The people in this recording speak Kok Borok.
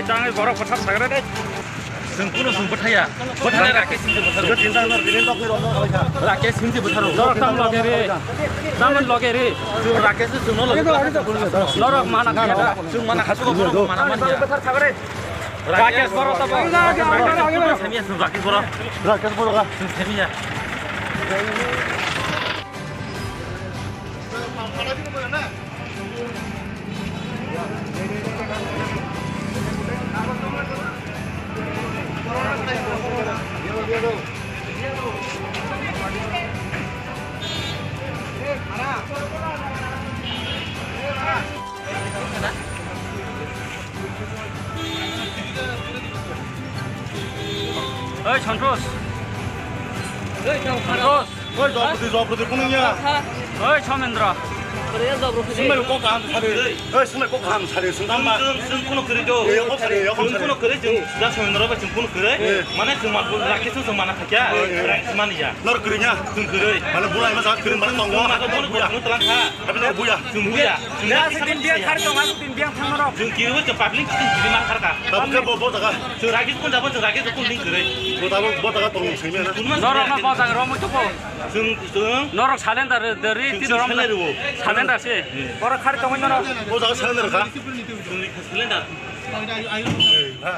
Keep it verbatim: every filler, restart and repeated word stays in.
Chang borok bwthar sagra de. Chwng kuno chwng bwthaya. Bwthana Rakesh Singh bwtharo. Rakesh Singh bwtharo. Norok tam loge re. Tam loge re. Chwng Rakesh chwng no loge. Norok mana kaya da. Chwng mana khasu ko borok mana manya. Rakesh Boro tabo. Chwng Rakesh Boro. Rakesh Boro ka. Chwng themiya. Oi, Santosh. Oi, Santosh. Oi, Jogapati, Jogapati, kuno ya? Oi, Somendra. Sumai kok kaham sari. Oi, sumai kok kaham sari, sundang ma. Sung, sung, kuno kiri do. Yo, kok sari, yo, kok sari. Kuno kiri, sung, da Somendra ba sung kuno kiri. Mane sung ma, laki sung, sung mana khaja. Oi, oi. Rang sumani ya. Nor kiri nya. Sung kiri. Mane bulai ma sa kiri, mane tong. Sung ma ko kuno, kuno telang kha. Abi nor buya. Sung buya. Ya, setin dia kar tong, aku tin dia thang nor. Sung kiri, sung public, sung kiri ma kharka. Tabuk khe bo, bo taka. Chwng ragi kun jabo, chwng ragi kun ning kwrwi. Bo tabuk bo taka tong simi na. Norok no bojak romwi tuko. Chwng, chwng. Norok salendar dari ti norok salendar wo. Salendar se. Borok khari tongwi norok. Bo taka salendar kha. Chwng salendar. Ha.